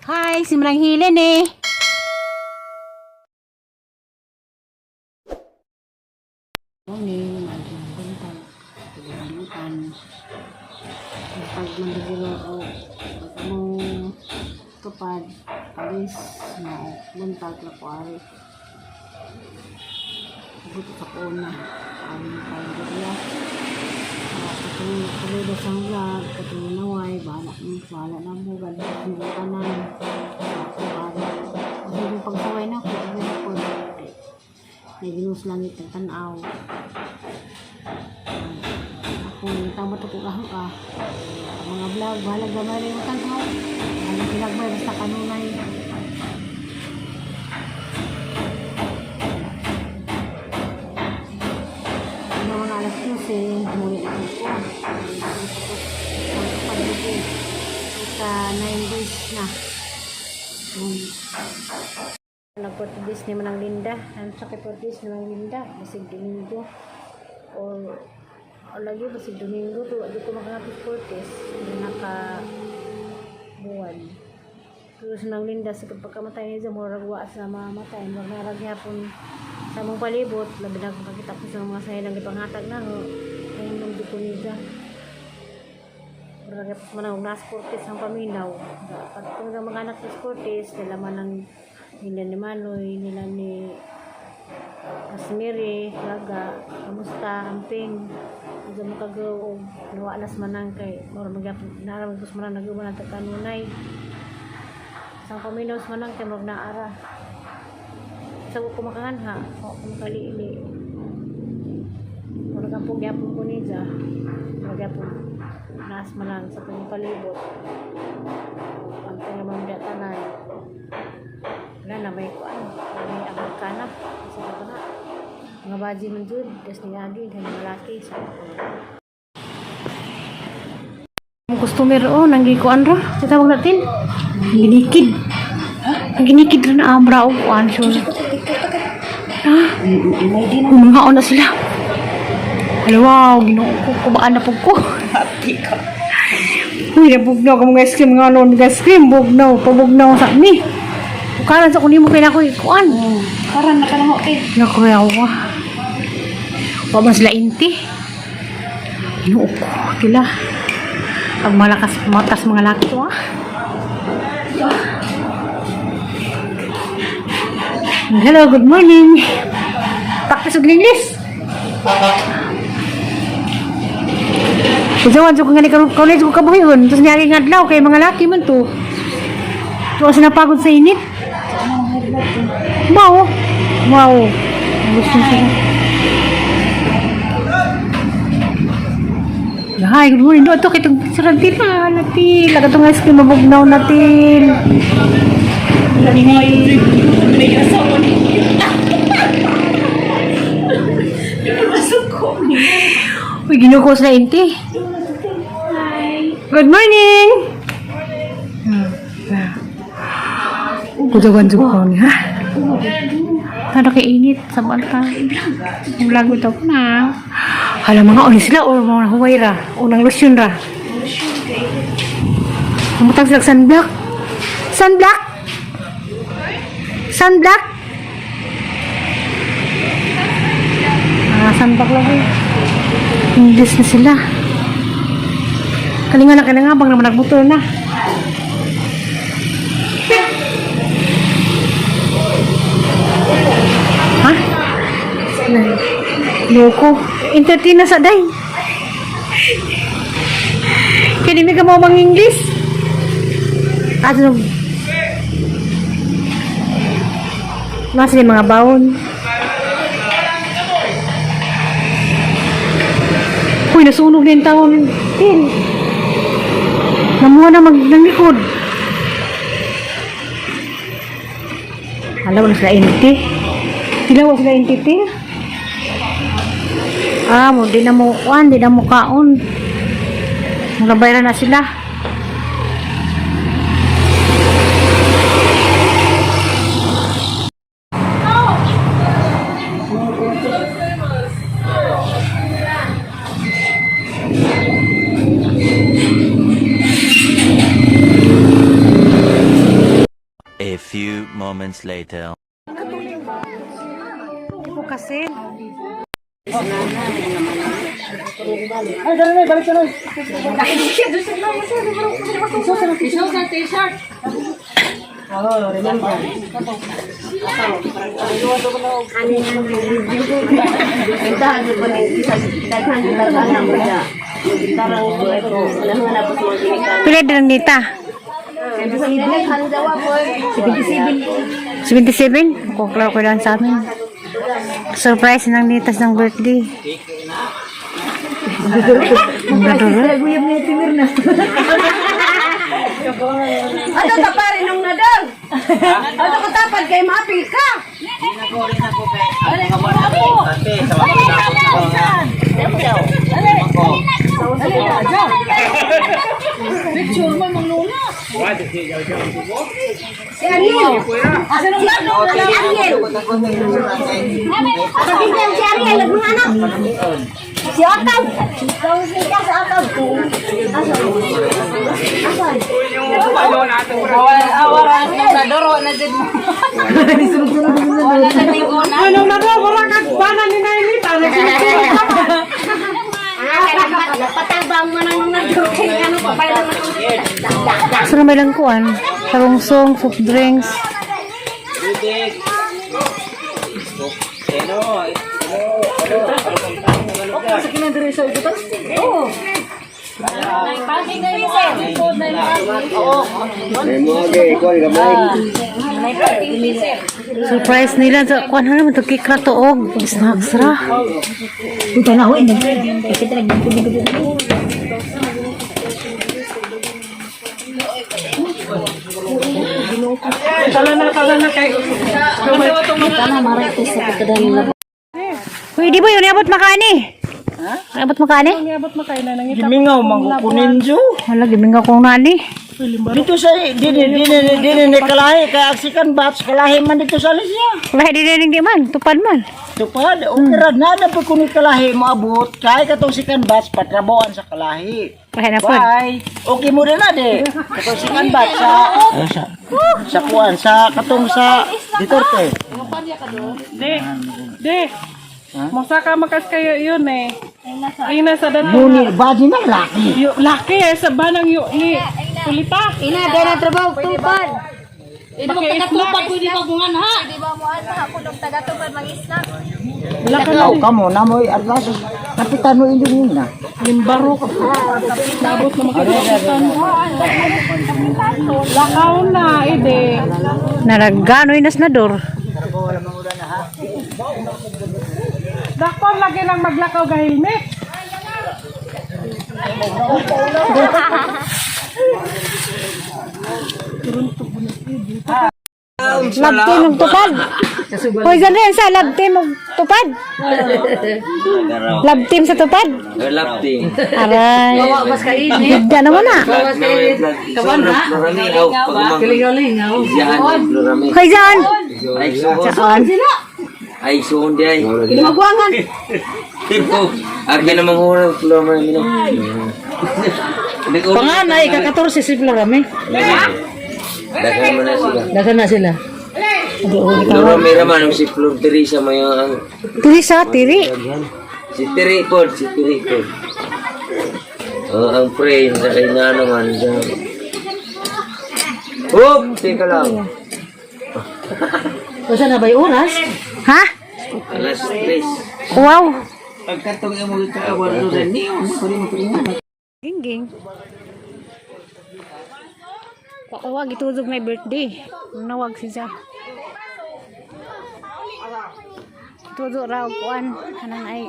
Hi, si Manang Hilen eh. Morning, maayong buntag, kalimutan. Pag mandigiro o mo tupad, alis, mo buntag na ko ari. Buto sa una, ang pandilya. Katong tuloy ba sa vlog, katong naway, bahala, bahala na mo, galing mo tanan. Ako ari. Kasi yung pagsaway na ko, ano ko, may ginus langit ng tanaw. Ako, tamot ako kaho ah. Mga vlog, bahala gamay rin yung tanaw. Bahala ginagmay, basta kanunay. Ano mga alas 15, muli na ako. Ang kapag Ika 9 days na. Nag-40 days ni Manang Linda. Ano sa kay 40 days ni Manang Linda? Basig Domingo. O lagi basig Domingo. Pero di ko makangapit 40 days. Hindi naka buwan. Pero sa Manang Linda, sa pagkamatay niya, murag wa sa mamatay. Murag narag yapon sa mong palibot. Labi na akong kakita ko sa mga sahilang ipanghatag na. Kaya nung di ko niya. Murag yapon man ang nas Cortez ang paminaw. Pag kung mga anak sa Cortez, nila man ang nila ni Manoy, nila ni Asmiri, Gaga, kamusta, amping, ito mo kagaw og nawa nas manang kay mura magyapon naram kus manang nagawa na kanunay. Sa paminaw sa manang kay murag naara. Sa ko makanganha, o ko makaliili. Murag ang gyapon ko niya. Murag gyapon nas manang sa kanyang palibot. Amping naman di tanan. Wala na may kuan, may Amerikana sa ko na. Mga baji man jud, des ni agi dahil malaki sa ako. Ang customer oh, nanggikuan ra. Sa tawag natin. Ginikid. Ginikid ra na amra og kuan sure. Ah, mga na sila. Hala, wow, Ginoo ko, kubaan na pug ko. Happy ka. Uy, nabugnaw ka mga ice cream nga noon, mga ice cream, bugnaw, pabugnaw sa mi. Ukaran sa kunin mo kay nako ikuan. Karan na ka na mo eh. Naku, yawa. Wa man sila inti. Ginoo ko, tila. Ang malakas matas mga laki to ah. Hello, good morning. Practice og English. Kusawan, so kung nga karon college ko kabuhion, tapos niya nga adlaw kay mga laki man to. Tuwa sa napagod sa init. Wow. Wow. Gusto siya. Hi, good morning. No, ito kitong sarang tila. Natil. Laga itong ice cream mabugnaw natil. Lagi nga yung may asawa niya. Pinasok ko niya. Uy, ginukos na inti. Hi. Good morning! Kujawan juga ni ha. Tara kay init sa balta. Vlog ito na. Hala mga uli sila or mga huway ra. Unang lotion ra. Kumutang sila sunblock. Sunblock? Sunblock? Ah, sunblock lang eh. English na sila. Kalinga na kalinga bang naman nagmotor na. Ha? Loko. Entertain na sa day. Kaya di ka mo mang English. Ato Nasa yung mga baon. Uy, nasunog na yung taon. Tin. Namuha na mag ng likod. Alam mo na sila inti. Sila wa sila inti, tin. Ah, mo di na mo kuan, di na mo kaon. Nagabay na sila. few moments later. Ito kasi. Pila din nita? 77? Kung klaro ko lang sa amin. Surprise ng nitas ng birthday. Ano ta pare nung nadal? Ano ka tapad kay maapil ka? Si Ariel. Asa nung Si Ariel. Pagkikita si Ariel, ang mga anak. Si Otag. Si Otag. Asan? Ano na daw, wala kang bana ni Nainita. Napatabang mo nang nadal kay ano pa pa Saan may lang kuan? Sarungsong, soft drinks. Surprise nila sa kuan na naman to cake ra to og snacks ra. Tala na kay. Uy, di ba yun iabot makani? Ha? Iabot makani? Abot makain na nang Gimingaw mangkukunin jo. Wala gimingaw kong nani. Dito sa dini dini dini ni kalahi kay aksikan batch kalahi man dito sa Alicia. Wala di rin di man, tupad man. Tupad okay ra na na pud kuno kalahi moabot kay katong sikan batch patraboan sa kalahi. Wala na pod. Bye. Okay mo rin na di. Katong sikan batch sa kuan sa katong sa Duterte. De, de. Masa ka makas kayo yun eh. Ay, nasa dato. Muni badi na laki. Yo, laki eh, sa banang yo ni Kulita. Ina, dahil na trabaho, tupad. Paki-snack. Di ba mo ano ako nung taga-tupad mag-snack? Wala ka na. Ikaw kamo na mo atlas kapitano inyong na. Limbaro ka. Nabot na makakapitan. Lakaw na, ide. Naragano inas na dor. Dakon lagi lang maglakaw ga helmet. Love team og tupad. Hoy, ganun sa love team og tupad. Love team sa tupad. Love team. Aray. Mas kainit. Ganda naman na. Kawan ha? Hoy, John. Ay, suon. Saan? Ay, suon di ay. Magwangan. Tipo, agi na manghura Florami no. Panganay, ika-14 si Florame. Daghan man na sila. Daghan na sila. Florami ra man si Flor Teresa may ang Tiri sa tiri. si Tiri pod, si Tiri pod. Oh, ang pray sa kay na naman. Hop, teka lang. Usa na ba'y oras? Ha? Alas 3. Wow. Gingging. Wag itudog may birthday. Nawag siya. Tudog raw kuan kanan ay.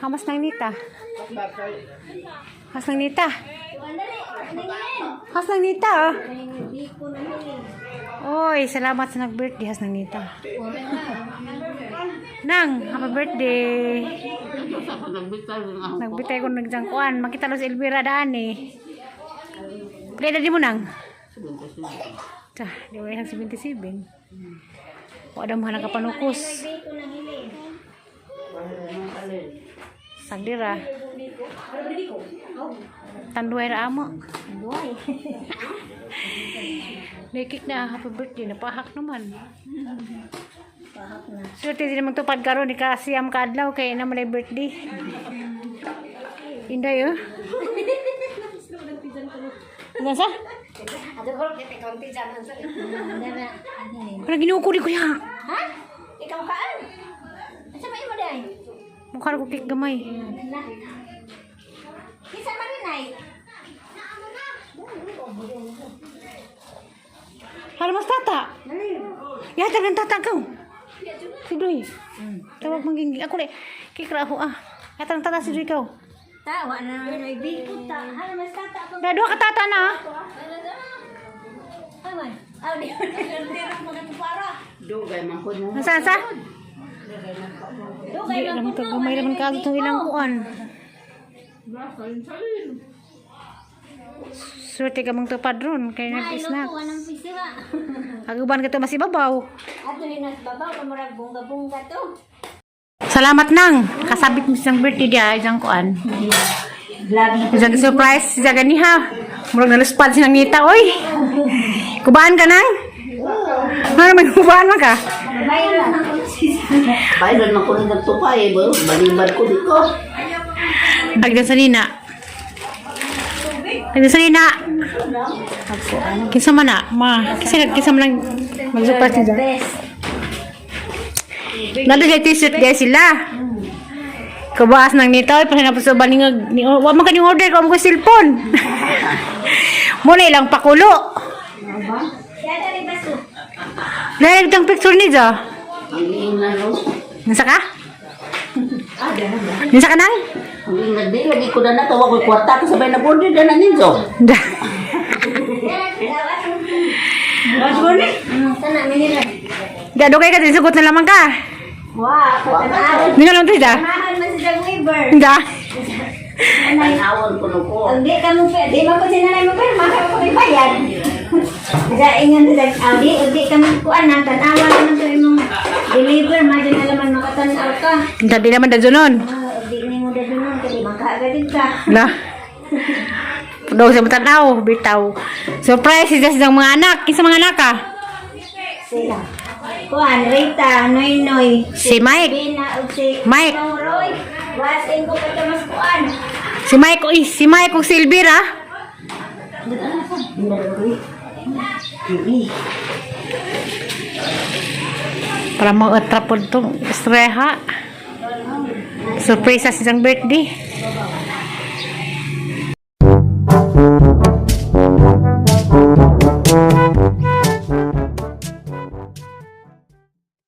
Hamas nang nita. Has nang nita. Has nang nita. ah. Oy, salamat sa nag-birthday has nang nita. Nang, happy birthday. Nagbitay ko nagjangkuan. Makita lo si Elvira daan eh. Pila di mo nang? Ta, di mo yang 77. Wala mo hanang kapanukos. Sagdira. Tanduay ra amo. Nakik na happy birthday napahak naman. Swerte din naman tupad karon ni kasiyam kaadlaw kay na man ay birthday. Inday oh. Ano sa? Parang ginuko di ko ya. Ha? Ikaw kaan? Asa ba imo day? Mukha ra ko cake gamay. Kinsa man ni nay? Hala mas tata. Yata ng tata ka. Si Doy. Tawag mangging ako le. Kikra ako ah. Yata ng tata si Doy kaw. Ta, wa na may bikot ta. Hala mas tata ako. Da duha ka tata na ah. Ay man. Aw di. Dugay man ko mo. Asa asa? Dugay Di man naman kuno, to gamay wala naman na ka itong ilang kuan. Swerte ka mong tupad ron kay Ay, nag-snack. luto, anong pisiwa. Aguban ka to mas ibabaw. Ato ni nas babaw kamurag bungga-bungga to. Salamat nang kasabit mo siyang birthday diya isang kuan. Isang surprise siya ganiha. Murag naluspad siya ng ngita oy. Kubaan ka nang? Ano may kubaan man ka? Bayron man ko si Bayron man ko nagtupay, bro. Balibad ko dito. Agdan sa nina. Agdan sa nina. Kinsa man na? Ma, kinsa kinsa man lang mag-surprise niya. Best. Nado siya t-shirt guys sila. Kabaas nang nito, ay pahinapos sa balingag. Ni, wa man ka order ko mo cellphone. Muna ilang pakulo. Siya dali baso. Lalag tang picture ni Jo. Ang ingnan no. Nasa ka? Nasa ka nang? Ang ingnan di lagi ko na natawa ko kwarta ko sabay nag-order na na ninyo. Da. Sana minira. Da dugay ka sugot na lamang ka. Wa, patanaw. Hindi ka lang to da. Mahal man si Jack Weaver. Da. Tanawon ko no ko. Ang di ka mo pe, di man ko sinanay mo pero mahal ko ibayad. Sa ingon sa Audi, di ka mo kuan ang tanawa naman to imong deliver, madyo na laman makatanaw ka. Da di naman da jonon. Ah, di ni mo dadungan kay di makaagad ka. La. Dog sa tanaw, bitaw. Surprise siya sa mga anak. Kinsa mga anak ka? Sila. Kuan, Rita, Noy Noy. Si Mike. Bina ug si Mike. Roy. Wasin ko pa mas kuan. Si Mike, uy, si Mike ug Silver ah. Para mo-atrapod tong estreha. Surprise sa siyang birthday.